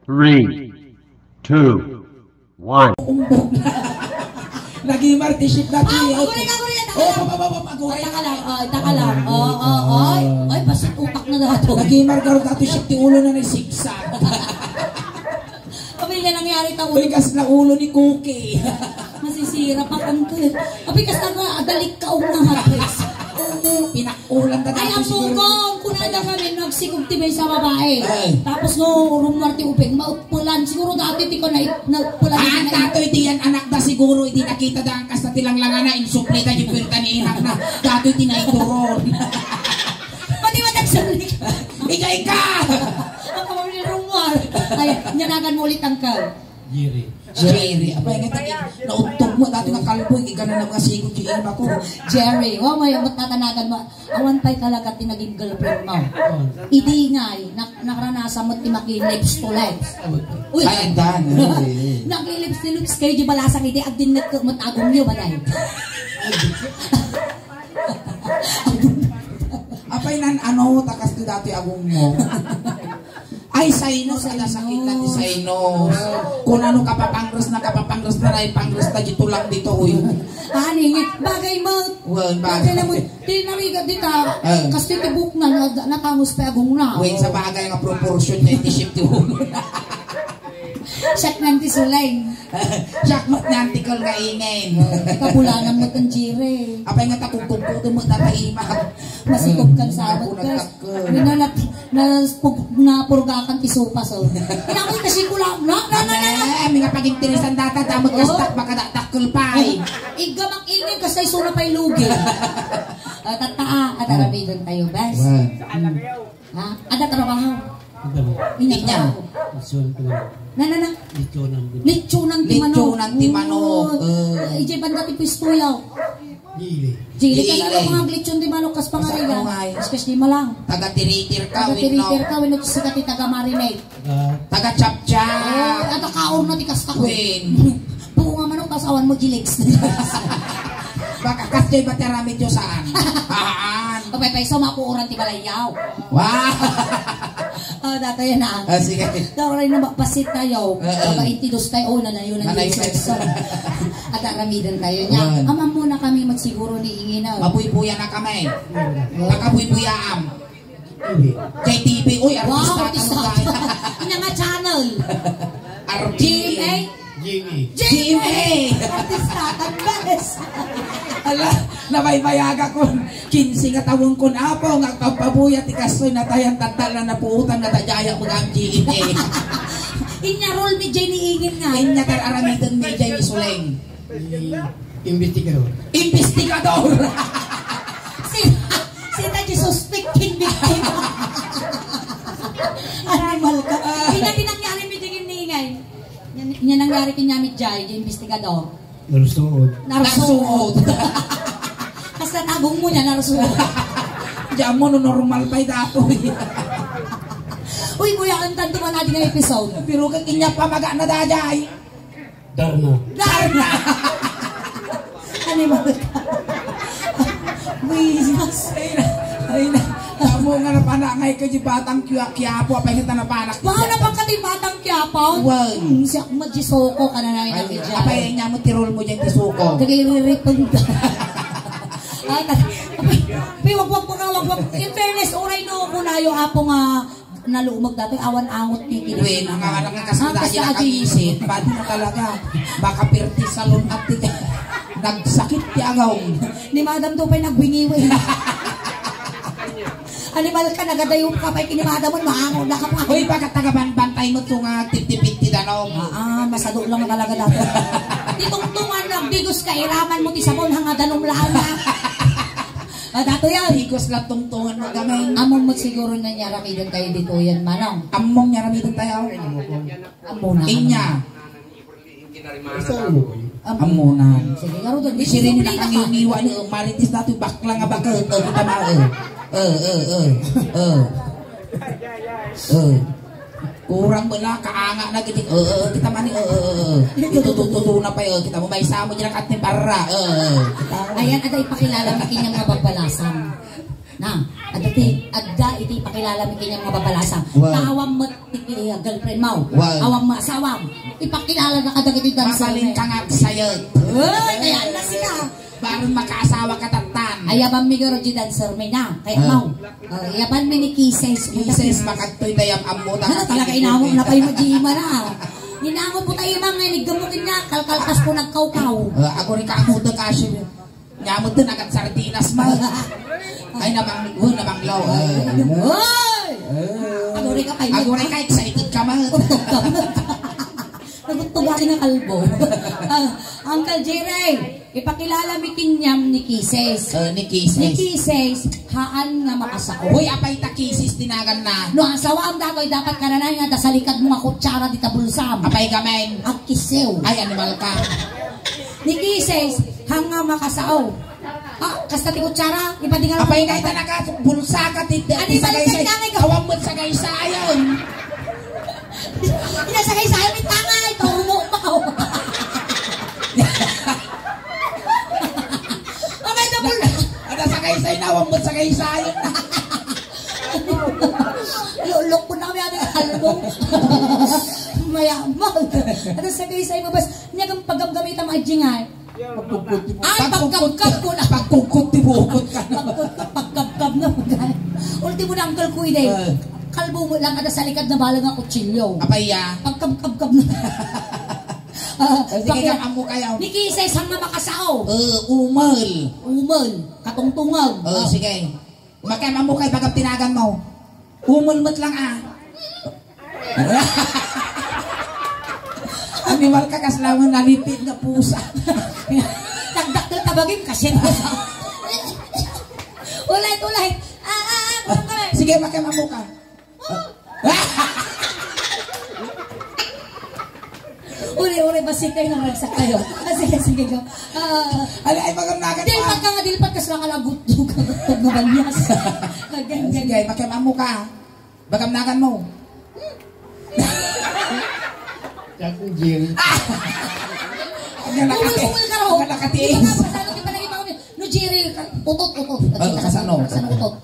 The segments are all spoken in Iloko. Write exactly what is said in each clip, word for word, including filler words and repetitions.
Three, two, one. Umbog na. Nagimar ti ship dati. Ah, aguray, aguray, taka lang. Oh, pa, pa, pa, pa, aguray. Taka lang, oh, taka lang. Oh, oh, oh. Ay, basig utak na dato. Nagimar garo dati ship ti ulo na nagsigsag. Kami na nangyari ta ulo. Uy, kas na ulo ni Cookie. Masisira pa kang kaya. Abi, kas na ka, adalik ka, um, na hapis. Pinak- Ulam ta. Ay, dati siguro. Apo ko, kunada kami, nagsikog ti maysa babae. Ay. Tapos no, rummuar ti ubing, mauppulan. Siguro dati ti ko na, nauppulan. Ah, na datoy ti yan, anak da siguro, iti nakita da, ang kasta ti langlangana, insupli da, yung puwerta ni inak na. Datoy ti naituron. Pati matagsanik. Ika, ika! Ang kamang ni rummuar. Ay, nyanagan mo ulit ang ka. Jerry. Jerry, apay nga ti, naudtog mo, dati nga kalbo, igana na mga sigo ti ilma ko. Jerry, wa mo yung matanagan mo. Awan pa'y talaga ti naging girlfriend mo. Oh. Idi ngay, nak-, nakaranasan mo ti maki-lips to lips. Uy, ay, dan, eh. Nagli-lips to lips kayo, di balasang idi, agdin nagkamot agong niyo, balay. Apay nan ano, takas ti dati agong mo. Ay, sinus, ay, nasakit na ti sinus. Kun ano kapapangres na, kapapangres na, ay pangres na, dito lang dito, uy. Ani, bagay mo. Well, bagay. Bagay na mo, tinarigat dita, eh. Kasi tibuk na, na, natangos pa agong na. Well, sa bagay nga proportion na, iti ship ti ulo. Siak nan ti suleng. Siak met nan ti kol nga ingen. Kabulanan mo tong jire. Apay nga takugkugkudem mo tataima. Masikog kan sabot, ako kas-, nagtakkel. Minanat-, Nas-, pug-, napurgakan ti sopa, so. Naku, kasi ko lang, na, na, na, na, na. Ane, may nga pag-interesan data, damag. Oh. Kastak, baka dakdakkel pa, eh. Iggamak ini, kasi suna pa'y lugi. Ah, tata, ah, at aramidon tayo, bes. Wan. Hmm. Ha? Ada trabaho. Ada mo. Inya. Inya. Lechon ti manok. Na, na, na. Lechonan ti manok. Lechonan ti manok. Oh. Eh. Ijay banda ti pwesto yaw. Dili. Dili ka na. Dili. Mga lechon ti manok kas pangarigan. Basta ano nga eh. Kas, kas di malang. Taga Tiritir ka, taga Tiritir ka, wenno sika ti taga Marinate. Taga Chapchap. Oh, ato kaor na ti kasta ko. Wen. Buko nga manok, tas awan mo gilegs. Baka kas jay baterami Diyosan. Haan. Apay pay, so mapuoran ti balayyaw. Wow. Oh, datoy na. Ah, sige. Datoy na, basit tayo. Oo. Babaintidos tayo. Oh, nanayo na. Nanayo na. At aramidan tayo niya. Wan. Amam muna kami magsiguro ni Inginaw. Mabuybuya na kami. Oo. Pagkabuybuyaam. T V. Kay T V, uy, artista. Wow, artista. Ano ba? Inya nga channel. Artista. G M A? G M A. G M A. Artista, tagbes. Ala, nabaybayaga kon kinse nga tawen kon, Apo, nga agpagpabuya ti kastoy natayan, tadtala, napuotan, nadaydayak, magang G M A. Inya role mi Jenny Ingin nga. Inya kar-aramiden mi Jenny Suleng. Investigador. Investigador! Si, sino ti suspecting victim? Animal ka. Inya ti nangyari mi dingin ni Ingay. Inya, inya nangyari kaniami jay, di investigador. Narsuod. Narsuod. Kas natagong mo niya, narsuod. Diyan mo, no, normal pa'y datoy. Uy, kuya, ang tanto man natin nga episode. Pero kag inya pamaga na dayay. Darna. Darna! Animal ka. Buwisit. Ay na, ay na. Tamo nga napanangay ka di batang Kia-, Quiapo, apay kita napanak. Wow, napagka di batang Quiapo? Wow. Hmm, siya, madisoko ka na na. Ay, apay, nya mo tirol mo dyan, disoko. Dagay riripon ka. Ay, na, pi-, wag, wag, wag, wag, wag. In fairness, uray no, kunayo, apo nga, Nalumag datoy, awan angot ti kini. Wen, ang anak nga kas-, ah, daya kamisit, bati na talaga. Makapirti salon at ti-, nagsakit ti agaw. Ni Madam to pa'y nagwingiwi. Animal ka, nagadayo ka pa'y kini Madam, maangot na ka pa. Uy, baga taga ban-, bantay mo to nga tiptipit ti danum. Ah, ah, masado lang talaga dati. Ti tungtungan, nagdigos ka, iraman mo ti sabon, hanga danum lang na. Ah, dato yan. Igos la tungtungan mo gamin. Ammom met siguro nga niaramiden tayo ditoyen, manong. Ammom niaramiden tayo. Ammona. Inya. Ammona. Sige, garo doon. Sirin na kami ngiwa ni, oh, marites na to, bakla nga bakla. Oh, kita ma, oh. Oh, oh, oh. Oh. Oh. Kurang bala, kaanga na gidi. Eh, eh, kita man, eh, eh, eh, eh. Itutututo na pa, eh, kita mo, maysa mo dyan, kat ni Barra, eh, eh. Ayan, ada ipakilala mo kanyang mababalasan. Na, adda ti, adda iti ipakilala mi kaniam nga babalasang. Wow. Ta awan met ti, eh, girlfriend mo. Wow. Awan met asawam. Ipakilala na kadagiti dancer. Mabalin ka nga agsayeg. Uy, kaya na sila. Baron makaasawa ka tattan. Ayaban mi garo di dancer mi na. Kaya Ah. mo. Oh, ayaban mi ni Kisses. Kisses, makadtoy dayam ammo ta. Ano talaga inawang na pa yung majima na. Inawang po tayo, Mang, eh, nigdumukin niya. Kalkalpas po nagkawkaw. Ah, ako rin ka ang utak, Ashley. Nya met ti nagat sardinas man. Ay, nabang-, oh, nabanglaw. Ay, Hoy! Ay. Aguri ka, pilot. Aguri ka, excited ka man. Nagutog ka man. Nagutog ka nga kalbo. Ah, Uncle Jerry, ipakilala mi kaniam ni Kisses. Eh, ni Kisses. Ni Kisses, haan nga makasao. Hoy, apay ta Kisses ti naganna. No, asawaam datoy, dapat kananay nga adda salikadmo nga kutsara dita bulsam. Apay ka, men? Agkissew. Ay, animal ka. Ni Kisses, haan nga makasao. Ah, kasta ti kutsara, ipadingal. Apay nga ita naka bulsa ka ti, ti, Ani, ti sagaysay. Balik ka, ikaw. Awan met sagaysayan. Ina sagaysayan, may tangay, turmo pa. Amay na bulsa. Ada sagaysay na, awan met sagaysayan. Lulok ko na kami, ano, kalbo. Mayamag. Ano, sagaysay mo, bas, niya kang paggamgamit ang adjingay. Pagkugkot ti bu-, Ay, pagkugkot pagkabkab ti, ko na. Pagkugkot ti bukot ka na. Pagkugkot, pagkabkab na, pagkabkab. Ultimo na, uncle ko, ide. Eh. Kalbo mo lang, ada sa likod na balang nga kutsilyo. Apay ya? Pagkabkabkab na. Ah, Sige, bakit? Kang amo kayo. Ni Kisses, saan nga makasao? Eh, umal. Umal. Katungtungan. Eh, Ah. Sige. Makiam amo kay bagam ti nagan mo. Umal met lang, ah. Animal ka, kasla mo nalipid nga pusa. Nagdakkel ka bagim, kasi pusa. Ulit, ulit. Ah, ah, ah, kurang ka. Sige, makiam amo ka. Uri, uri, basta kayo nang ragsak kayo. Ah, sige, sige, go. Ah, Ay, ay, magamnagan dilpat ka. Ka nga, dilpat ka, sila ka lagot, lagot, lagot, nga banyas. Ganyan, Sige, ganyan. Makiam amo ka. Bagamnagan mo. Jack and Jill. Ang nakati-, Umul-umul ka raw. Ang nakatiis. Di ba nga, pasano, di ba nag-iba kami? No, Jerry, ka-, utot, utot. Ah, kasano? Kasano utot?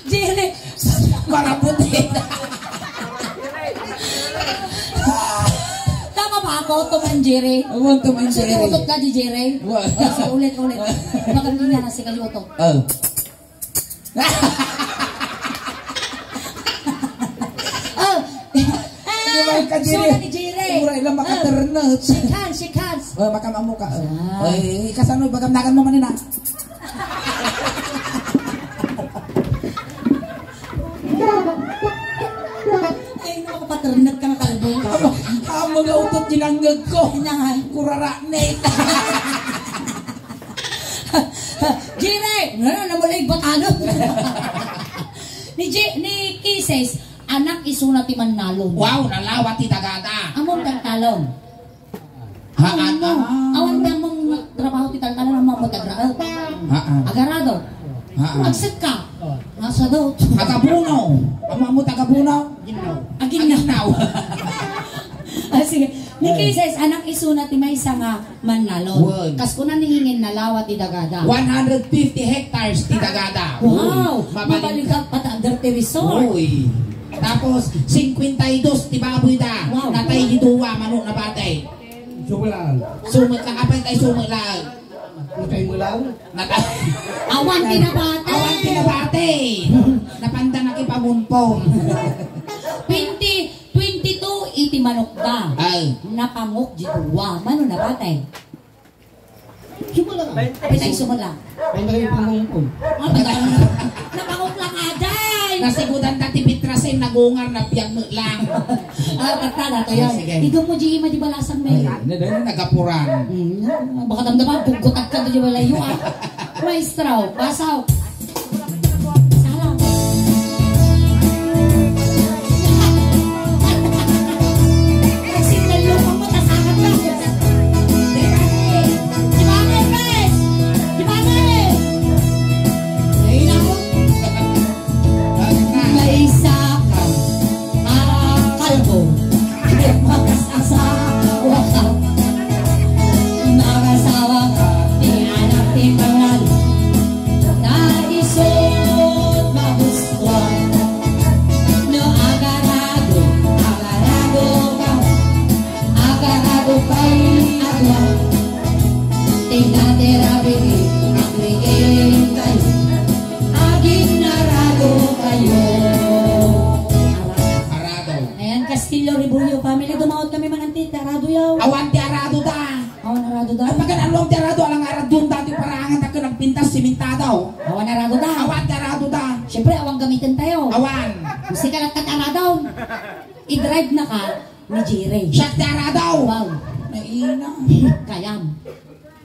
Jerry. Para puti. Tama ba ako, Tom and Jerry? Ako, Tom and Jerry. Utot ka, di Jerry? Wa- Ah, ulit, ulit. Baka hindi nga nasi kayo utot. Oh. Oh. Di ba, ka, Jerry? Suna ni Jerry. Mura ilang Oh. makaternet. Shake hands, shake hands. Oh, makamamo ka. Ah. Ay, kasano, bagamnagan mo man na. Ay, no, makapaternet ka nga kalbo. Amo, amo nga utot di langgag ko. Inangay. Kurara, Nate. Jerry! Nga, namulay batalo. Ni J-, ni Kisses, anak isuna ti mannalon. Wow, nalawa ti dagada. Among taltalon. Ha, Awan mo. Ah. Awan na mong trabaho ti taltalon, among mo tagraot. Ha, ah. Agarado. Ha, ah. Agsekka. Nasado. Agabuno. Among mo tagabuno? Ginnaw. Aginnaw. Aginnaw. Ah, sige. Ni Ay. Kisses, anak isuna ti maysa nga mannalon. Wen. Kas kuna ni Hingin, nalawa ti dagada. One hundred fifty hectares ti dagada. Wow! Uy, mabalik. Mabalikat pa ta Derte Resort. Uy. Tapos, cincuenta y dos ti baboy da. Wow. Natay di duwa, mano nabati. Sumulaag. Sumut lang, apay tay sumut lang. Natay mo lang. Natay. Awan ti nabati. Awan ti nabati. Napanda na ki pamunpong. Twenty, twenty-two iti manok da. Ay. Napangok di duwa. Mano nabati? Sumala. Apay tay sumala? Ay, naging pangungkol. Ah, tagal. Napangok lang, aday! Nasigudan dati pitrasin, nagungar, napiag mo lang. Ah, tata, dato yan. Sige. Ido mo, G E, madi balasan, Ay, men. na, na, nagapuran. Hmm, baka damdaman, bugkot at ka di balayo, ah. Maestro, basaw. Salam. Ay, signal yung pangmatasangan na. Di ba, Pres? Di ba, Pres? Ay, naku. May isa ka, ah, kalbo. May mas asawa ka. Mag-asawa ka. Di anak, di mga Natirabi, agriin kayo, aging narado kayo. Arado. Ayan, Castillo Rebullo family, dumaot kami man anti, ti arado yaw. Awan ti arado da. Awan arado da. Ay, pagan aluam ti arado, alang arado dati parangan ta ken nagpintas simintado. Awan arado da. Awan ti arado da. Siyempre, awan gamiten tayo. Awan. Sika lang kat arado. I-drive na ka ni Jerry. Siak ti arado. Wow. Naina. Kayam.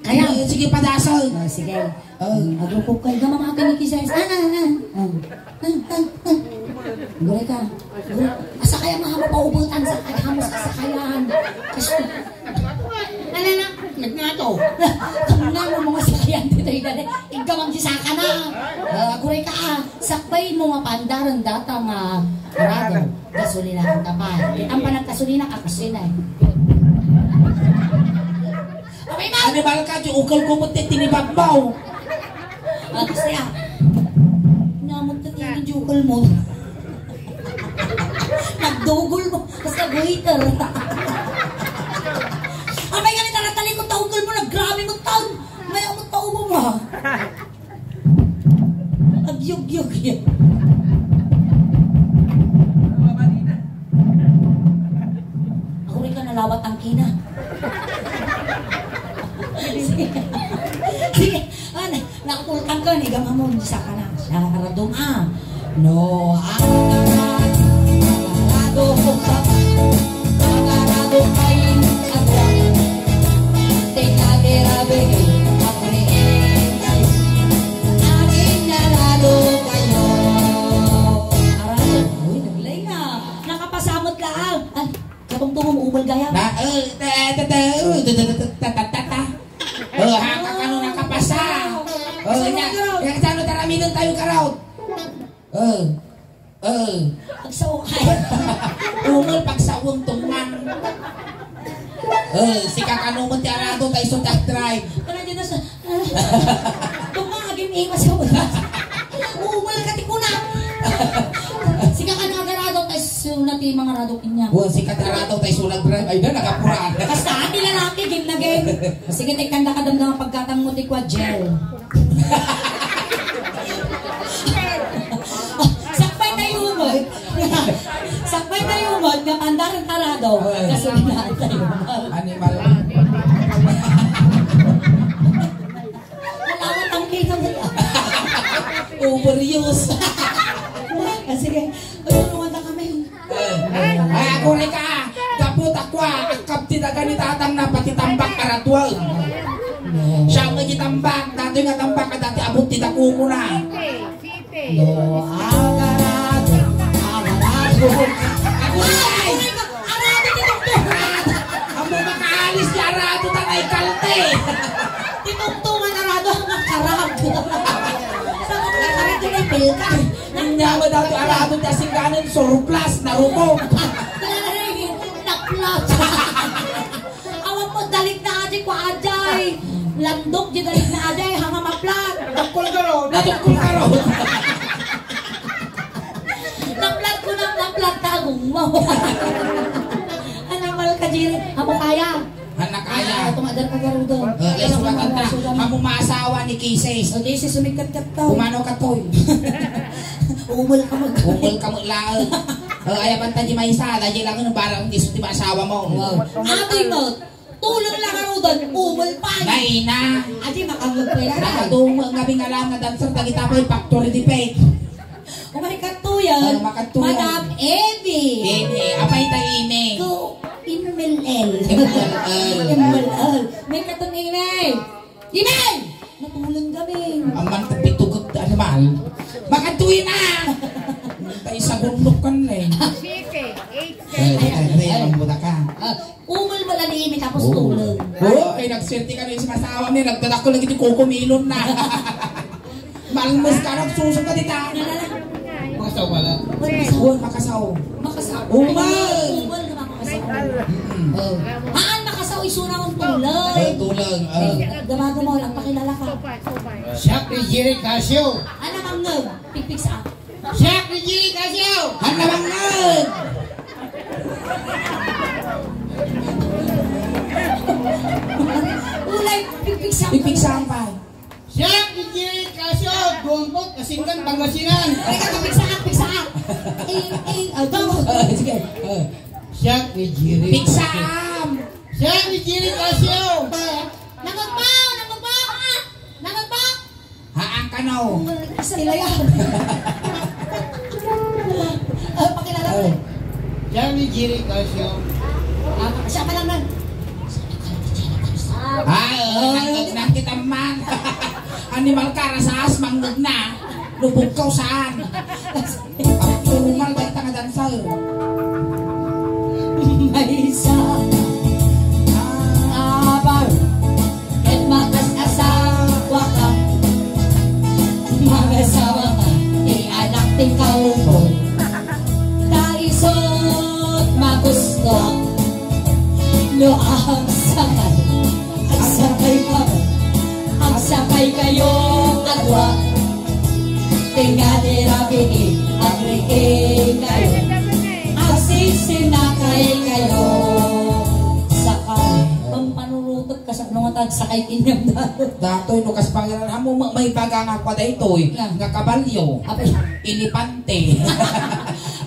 Kayam. Eh, sige, padasag. Oh, sige. Oh. Hmm, agrupok kayo. Gamam akin ni Kisses. Ah, ah, ah. Ah. Ah, ah, ah. Gure ka. Gure. Asa kaya nga mo paubutan sa kaya mo sa sakayan? Kasi, ano na? Nagngato. Kamuna mo mga sakayan dito, igare. Iggamam di saka na. Ah, gure ka, ah. Sakbay mo nga pandaran data nga arado. Gasolina ang kapal. Ang panagkasolina, kakusina eh. Abay, ma! Animal ka, di ukol ko mo, tinibag mo. Ah, kasi ah. Namot ka tingin di ukol mo. Nagdugol mo. Kasi waiter. Abay, nga nagtaratalikod ta ukol mo, naggrabe mo taon. May amot ta ubo mo. Agyugyug. Ako rin ka nalawat ang kina. Sige. Sige. Ano, nakapulkan ko, ni Gamamon, sa ka na. Sa karadong, ah. No, ah, karadong, karadong, karadong, karadong, Aging narado kayo. Arado. Uy, naglay na. Nakapasamot lang. Ay, katungtong mo, umal gaya. Na, eh, ta, ta, ta, eh, ta, ta, ta, ta, ta, ta, ta. Eh, haka kano nakapasa. Eh, nya, nya, kano taramidon tayo karaw? Eh. Eh. Pagsaw-, ay. Umal pagsawon tungman. Eh, sika kano mo ti arado ta isu ti agdrive. Para dito sa, ah, tungman agim iwas sa ulo. Umal ka ti kuna. Sika kano agarado ta isu na ti mangarado kanya. Wa, sika ti arado ta isu nagdrive. Ay, da, nagapura. Basta, ti lalaki, game na game. Sige, tikanda ka damdam ang pagkatang mo, ti kwa gel. Sakbay tayo mo. Sakbay tayo mo, nga pandar ang karado. Ay. Kasunod tayo. Animal. Malawat ang kita mo. Overuse. Ah, sige. Ay, tulungan na kami. Ay, ako rin ka. Gapu ta kua, akkab ti daga ni tatang na pati tambak aradua. Siya mo di tambak, dati nga tambak, dati abot ti dako mo na. No, agarado, agarado. Ako rin, ay! Arado ti tungtungan. Amo makaalis ti arado, tanay kalte. Ti tungtungan arado, ang karag. Sa mga karag, tinipil ka. Nang nyama daw ti arado ti asingganan, surplas, naruko. Naplas. Awan mo, dalig na aji, kwa ajay. Landok, di dalig na ajay, hanga maplat. Dakol ka ron. Nadakol ka ron. Naplat ko na, naplat, tagong mo. Ano, mal ka, Jerry? Amo kaya? Anak aya. Ah, tumadar ka, Garudo. Eh, eh, sugatan ta. Amo maasawa ni Kisses. O, Kisses, sumigkat-kat ka. Kumano ka, Toy? Umul ka mo. Umul ka mo, laeng. Eh, ay, banta di maysa, dahil lang yung barang di suti asawa mo. Wow. Atoy mo, tulong lang ang udon, umul pa. Naina. Adi, makangag pa yan. Nakaduma nga bingalan nga dancer, dagita pa yung factory defect. O, makatuyan. O, makatuyan. Madam Amy. Amy. Apay ta Amy? Ko, M L L. M L L. M L L. May katong Amy. Amy! Natulog kami. Aman ta pitugog ta animal. Makatuyan na! Tay sa gundok kan na eh. Sige, eight, Eh, seven. Eh, eh, ang buta ka. Ah, umul mo lang ni Amy tapos Oo. Tulog. Oo, ay nagswerte ka na yung sumasawa mo, nagdadakol lagi yung kukumilon na. Malmus ka, nagsusok ka, tita. Makasaw pala. Uy, makasaw. Makasaw. Umal. Umal na makasaw. Mm. Oh. Haan makasaw, isuna ang tulay. Oh, tulay, ah. Eh, gamago mo, nagpakilala ka. Siak ni Jerry Casio. Ano, mangngeg? Pigpig sa. Siak ni Jerry Casio. Ano, mangngeg? Ulay, pigpig Pipigsaam pay. Siak ni Jerry Casio, Duangpot, Kasinggan, Pangasinan. Ay, ka, pigsaam, pigsaam. Ing, ing, ah, tama. Ah, sige. Ah. Siak ni Jerry. Pigsaam. Siak ni Jerry Casio. Nangagbaw, nangagbaw, ah. Nangagbaw. Haan kano. Sila yan. Ah, pakilala mo. Oh. Siak ni Jerry Casio. Ah, siya pa lang nun. Ah, oo, nangagna kita man. Animal ka, rasas, manggag na. Lubog ka, saan? Ang normal, dahil tanga dancer. Maysa. Abar. Ket makas-asawa ka. Mangasawa ka. Ti anak ti kaupon. Ta isut magusto. No agsakay. Agsakay ka. Agsakay kayo a dua. Tenga de rabini, agrikay kayo. Agsisinakay kayo. Sakay. Pampanurutek ka sa ano nga tagsakay kaniam daytoy. Daytoy, no, kas pangiran, amo, ma-, maibaga nga kua daytoy, nga kabalyo. Apay. Elepante.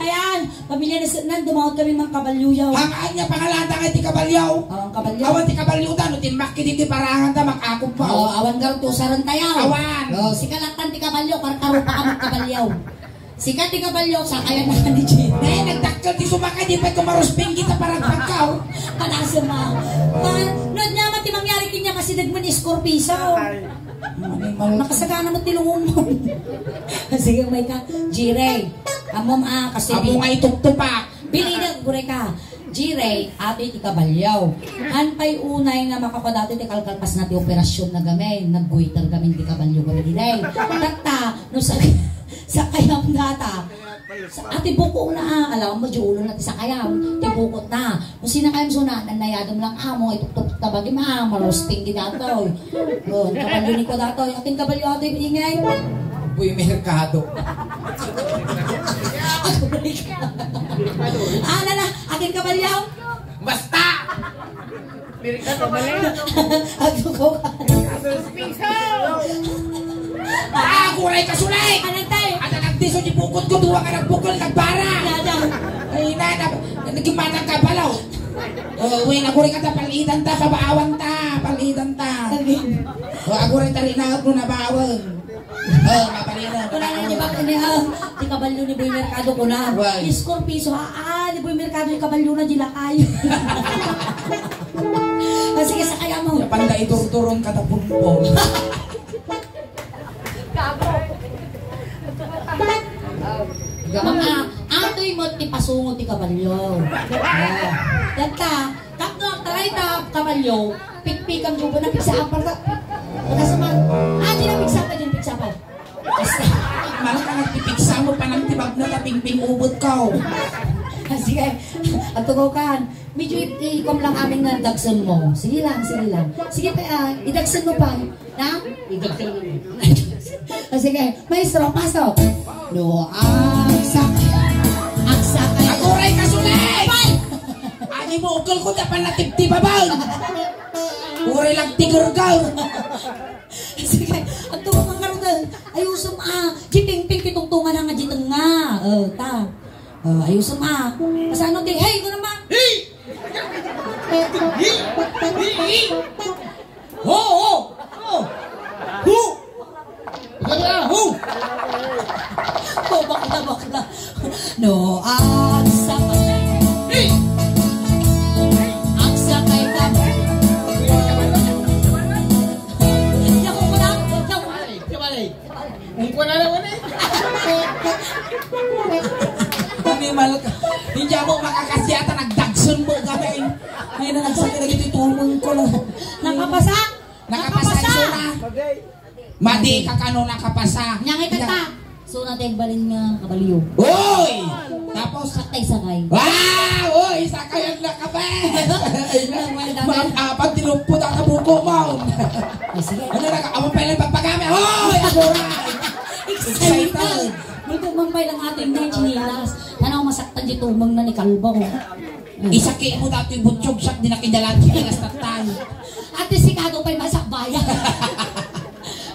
Ayan, pamilya na sa nan, dumaot kami mga kabalyo yaw. Ang anya pangalan ta nga ti kabalyo? Oh, ang kabalyo. Awan ti kabalyo ta, no, timmakki ditoy parangan ta, makakuppa. Oh, awan garud ti usaren tayo. Awan. Oh, sika lattan ti kabalyo, karkaro pa kami kabalyo. Sika ti kabalyo, sakayan na ka ni Jim. Eh, nagdakkel ti sumakay, di pay kumarusping kita para agpagkaw. Panasem, ah. Pa, no, anya man ti mangyari kaniam, asideg man iskorpiso. Animal. Nakasagana met ti lungong mo. Sige, may ka. Jire. Amom, ah, kasi amo nga ituptupak. Bili na, gure ka. Jire, atoy ti kabalyo. Han pay unay nga makakua daytoy ti kalkalpasna ti operasyon na gamin. Nagguiter gamin ti kabalyo gamin, dire. Tatta, no sa, sakayam data. Sa, ati bukong na, ah. Alam mo, di ulo na ti sakayam. Ti bukot na. Kung sinakayam suna, nanayadam lang amo, ituptup ta bagim, ah, marusting di datoy. Oh, kabalyo ni ko datoy. Akin kabalyo atoy, ingay. Boy Mercado. Ah, nana, akin kabalyo. Basta! Agtugaw ka. Ah, aguray ka, Sulay! Anong tayo? At ang agdiso di bukod ko, duwa ka nagbukol, nagbara! Yada. Ay, na, na, nagimana ka balaw. Oh, wen, aguray ka ta, palitan ta, pabaawan ta, palitan ta. Sabi. Oh, aguray ta rin na, no, nabawan. Oh, mapalino. Wala na di ba kani, ah, ti kabalyo ni Boy Mercado ko na. Why? Iskorpiso, ah, ah, ni Boy Mercado, ti kabalyo na, di lakay. Ah, sige, sakay mo. Panda iturturon ka ta punpon. Gamang, ah, atoy mo ti pasungo ti kabalyo. Ah, dagta, tapno agtaray ta kabalyo, pikpikam jubo na pigsa apar ta. Wala sa man. Ah, di na pigsa pa, di na pigsa pa. Basta, malaka nagpipigsa mo pa ng tibag na taping ping-ubot ka, oh. Ah, sige, agtugaw kan. Medyo i-, ikom lang amin nga dagsen mo. Sige lang, sige lang. Sige pa, ah, idagsen mo pa. Na? Idagsen mo. Ah, sige, maestro, pasok. No, agsak. Agsak. Aguray ka, Sulay! Apay! Ani mo, ukol ko, dapat natibtibaban. Uray lang tigergaw. Sige, agtugaw ka nga ron. Ayusom, ah. Di pingping, pitungtungan nga di tengnga. Oh, ta. Oh, ayusom, ah. Kasano di? Hey, ko naman. Hey! Hey! Hey! Hey! Ho! Ho! Ho! Ho! Ho! Ho! Ho! Bakla, bakla. No, agsakay. Hey! Agsakay ka. Yaku ko na. Yaku. Ay, sabay. Ungko na naman eh. Animal ka. Hindi ako makakasya ata nagdagsun mo kami. Ngayon na nagsakit lagi ito tumong ko lang. Nakapasa? Nakapasa Nakapasa! iso na. Madi ka kano nakapasa. Nyangay ka ta. So, natay balin nga kabalyo. Oy! Tapos, Sakay-sakay. Ah! Oy! Sakay ang nakapes! Ang mga dami. Mga apat, tinumpo na kabuko mo. Ay, sige. Ano na ka? Amang pala pagpagami. Oy! Aguray! Excited. Excited. Multo man pala lang ating na chinelas. Tanaw masaktan di tumang na ni Kalbo. Isaki mo dati butyog siya, di nakidalan chinelas tatay. Ate, si Kago pa'y masakbayan.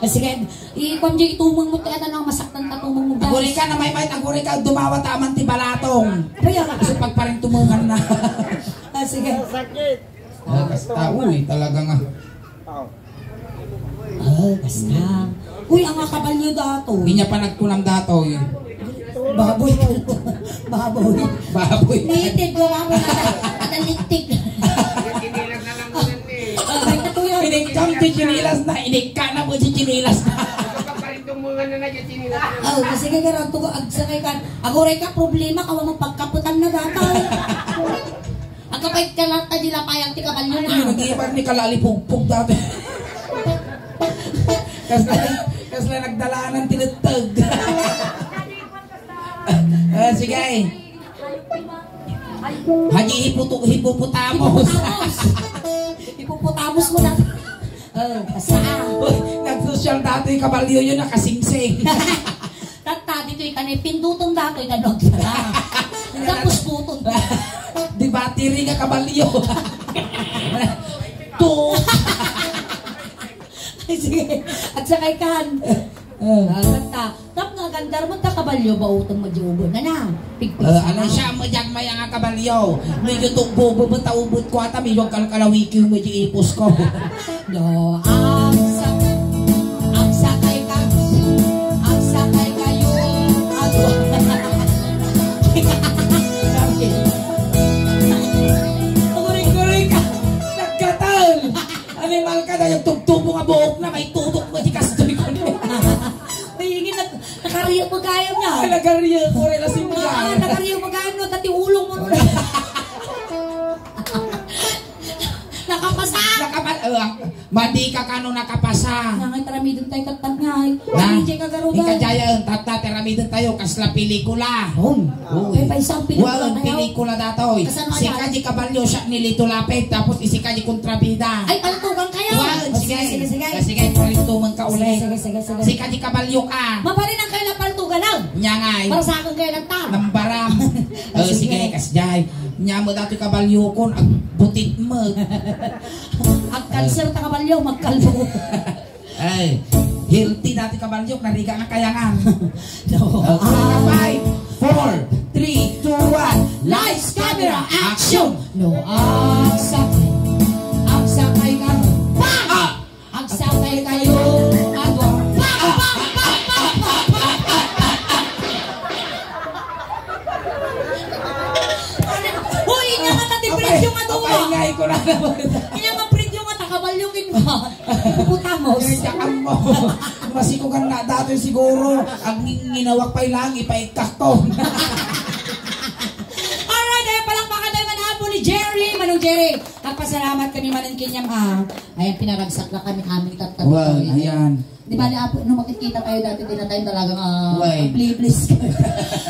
Sige, ikuan di itumeng mo ti ata nang masaktan ta tumeng mo, guys. Aguray ka na may may, aguray ka dumawat aman ti balatong. Kaya ka. Kasi pagparintumengan na. Ah, sige. Ah, basta, uy, talaga nga. Ah, basta. Uy, ang kabalyo dato. Di niya pa nagkunam dato, eh. Baboy. Baboy. Baboy. Native, baboy. Nataliktik. Inikam ti chinilas na, inikana mo ti chinilas na. Oh, kasi nga garang tugo, agsakay ka. Aguray ka, problema, kawa mo pagkaputan na dato. Agkapait ka lang, ta di lapayag ti kabalyo na. Ay, nag-iibar ni Kalalipugpog dati. Kasla, kasla nagdalanan ti letteg. Ah, sige. Haji hiputu-, hipopotamos. Hipopotamos. Hipopotamos mo na. Oh, asa? Uy, nagsosyal dati kabalyo yun, nakasingsing. Tatta, ditoy kanay, pinduton datoy na nagdala. Tapos buton. Di battery nga kabalyo. To. Ay, sige. Agsakay kan. Eh. Ah, tatta. Tap nga gandar mo, ta kabalyo, bautong madyobo na na. Pigpigsa. Eh, ano siya, madyag maya nga kabalyo. Medyo tugbo, bubunta ubot ko ata, medyo kalkalawikiw, medyo ipos ko. No, agsa-, agsakay ka, agsakay kayo, ag-, Aguray-guray ka, nagkatal. Animal ka, dayag tugtubo nga buok na, may tutok mo, di kastoy ko na. Ay, ingin, nag-, nakariyo mo gayam na. Ay, nagariyo ko, relasin mo Ah, gayam. Nagariyo mo gayam, no, dati ulong mo, no. Nakapasa! Nakapa-, ah, madi ka kano nakapasa. Nangay taramidon tayo tattagngay. Na? D J Kagarugan. Ikajayan, tatta, taramidon tayo, kasla pelikula. Oh. Uy. Ay, pa isang pelikula Wan, tayo. Pelikula datoy. Kasano Si kaya? Kaji Kabalyo siya ni Lito Lapid, tapos isi Kaji Kontrabida. Ay, paltugan kayo. Wan, Oh, sige. Sige, sige, sige. Ah, sige, parintuman ka ulit. Sige, sige, sige, sige. Si Kaji Kabalyo ka. Mabalin ang kayo na paltugan, ah. Nyangay. Para sa akin kayo nagtam. Nambaram. Oh, sige, Sige. Kasjay. Nya mo dati kabalyo kon, agbutit mo. Agkanser ta kabalyo, magkalbo. Ay, healthy dati kabalyo, nariga nga kayangan. No. Okay, five, four, three, two, one. Lights, camera, action! No, agsakay, agsakay ka. Bang! Ah! Agsakay kayo, agwa. Bang! Bang! Bang! Bang! Bang! Bang! Hoy, inya nga ta ti Okay, presyo nga duwa. Okay, ngay ko na naman. Inya nga presyo nga ta kabalyo kinwa. Putamos. Ay, saan mo? Masikugan na dati siguro. Ang nginawak pa'y lang, ipaikak ko. Alright, ay palakpakan tayo man Apo ni Jerry. Manong Jerry, nagpasalamat kami manen kanyang, ah, ayan, pinaragsak na kami aming tatlo. Well, ayan. Di ba, ni Apo, nung makikita tayo dati, di na tayo talagang, ah, Why? Maglilis.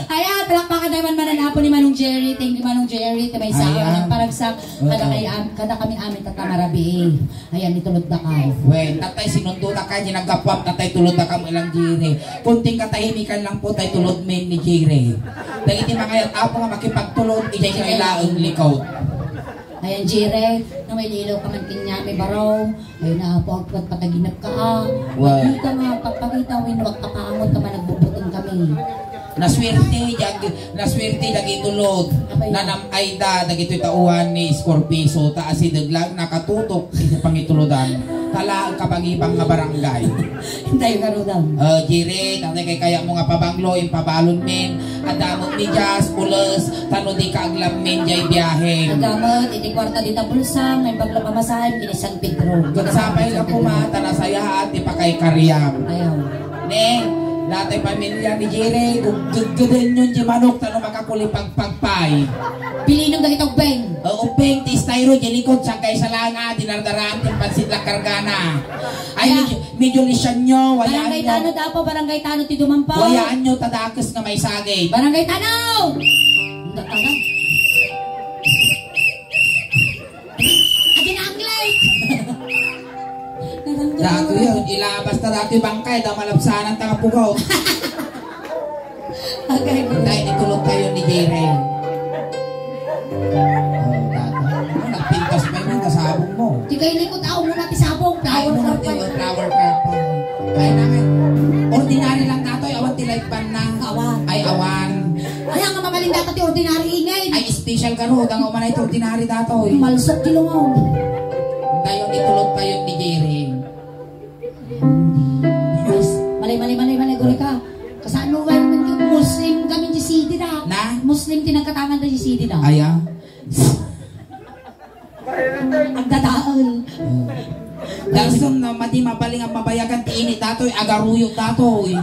Ayan, palakpakan tayo man manen Apo ni Manong Jerry. Thank you, Manong Jerry. Ti may sa Ayan. Paragsak, kada Oo. Kay am-, kada kami amin tatamarabi. Ayan, itulod da kayo. Wait, tatay, sinundo na kayo, ginagapuan, tatay, tulod na kami lang, Jerry. Kunting katahimikan lang po, tay, tulod men ni Jerry. Dahil iti mga yat-, apo nga makipagtulod, ijay Sige. Kailangan likod. Ayan, Jerry, na may lilaw ka man kanya, may baraw. Ay, naapo, agpatpataginap ka, ah. Wa- Di ka nga, pagpakita, win, wag ka paamot ka man, nagbubutong kami. Naswerte, jag-, naswerte, dagitulod. Apay. Nanam-ay da, dagitoy tauhan ni Scorpiso, ta asideg lang, nakatutok, iti pangitulodan. Tala, kabangibang nga barangay. Hintay ka, Rodam. Ah, Jire, tatay kay kaya mo nga pabanglo, yung pabalon men, adamot ni Jas, ules, tano di ka aglammen, jay biyahe. Agamot, iti kwarta di tabulsang, may pagla pamasahem, kini San Pedro. Gagsapay ka kuma, ta nasayaat ti pakaykariam. Ayaw. Ne, natay pamilya ni Jire, gugguddeden yun di manok, tano makakulipagpagpay. Pilinong dagiti ubbeng. O, ubbeng, ti styro, di likod, sagkay salanga, dinardaraan, ti pansit la kargana. Ay, Aya. medyo, medyo lisan nyo, wayaan Barangay nyo. Tano, Dapo, Barangay Tano, ti dumampaw. Wayaan nyo, tadakes nga may sagay. Barangay Tano! Ang tatanan. Agin ang light. Dati yun, ilabas na dati bangkay, daw malabsanan ta kapugaw. Okay. Dahil itulog tayo ni Jere. Oh, dati. Oh, nagpintas pa yun, kasabong mo. Di kayo likod, ako muna ti sabong. Ay, Flower muna crown ti pa yun. Flower crown pa. Ay, namin. Ordinary lang datoy, awan ti live band na. Awan. Ay, awan. Ay, ang mabalin data ti ordinary ingay. Ay, special garud, ang umanay ti ordinary datoy. Malsat ti lungaw. Dayon, itulot tayo ni Jerry. Mas, mali, mali, mali, mali, guri ka. Kasano ba yung Muslim kami di C D na? Na? Muslim ti nagkatangan da di C D na. Aya? Agdadael. Dasum no, madi mabaling ang mabayagan ti init datoy, agaruyo datoy.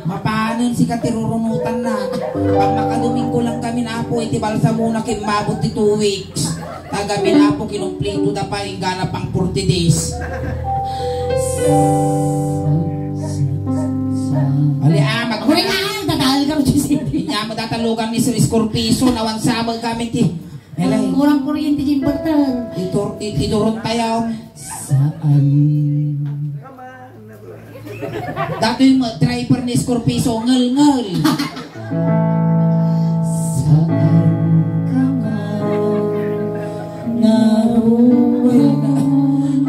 Mapanen si katirurunutan na. Pag makadominggo lang kami na po, iti balsa muna kimmabot ti two weeks. Tagami na po, kinumplito da pa, inggana pang forty days. Ali, ah, mag- Ako rin, ah, dadahal ka rin, Diyos, hindi. Inya mo datalugan ni Sir Scorpiso, nawan sa kami ti Elay. Kurang kuryente, Jim Burton. Itur-, i-, ituron tayo. Saan? Datoy mo, driver ni Scorpiso, ngel-ngel. Saan ka man naroon?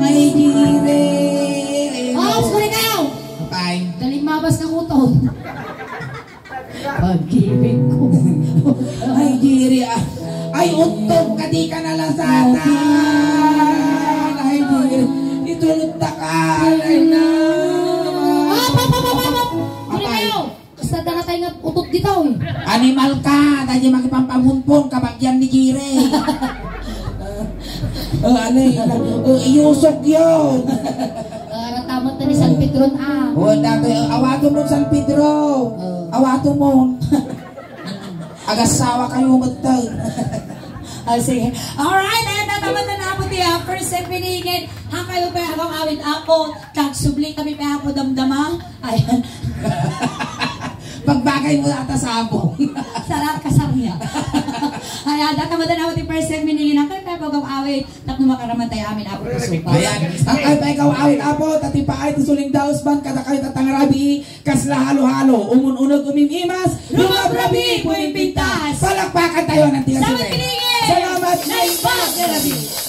Ay, dire. Oh, sorry kayo. Patay. Daling mabas ka kuto. Pag-ibig ko. Ay, diri, ah. Ay, untog ka, di ka nalasatan. Ay, diri. Itulog ta ka. Ay, na. Up, up, up, up, up, up. Patay. Kayo. Basta dala tayo nga utot dito, eh. Animal ka. Dahil makipampamunpon, kabagyan ni Jire. Oh, ano yun? Oh, iyusok yun. Ah, ratamat na ni San Pedro, ah. Oh, dati, awato mo San Pedro. Oh. Awato mo. Agasawa kayo, magtag. Ah, sige. Alright, ayan, natamat na na po ti, ah, first segment ni Ingin. Hangkayo pa akong awit apo. Tagsubli kami pa ako damdama. Ayan. Pagbagay mo ata sabong. Sarar ka sa niya. Ayan, natamat na na po ti first segment ni Ingin. Hangkayo pa akong awit. Tapno makaraman tayo amin, Apo, kasupa. Ayan. Ang ay pa ikaw awit, Apo, tatipaay ti suling dausban, kada kayo tatangarabi, kasla halo-halo, umun-uneg umimimas, lumabrabi, pumimpintas. Palakpakan tayo ng tigas. Salamat, Pinigil! Salamat, Nice Nice Boss! Boss!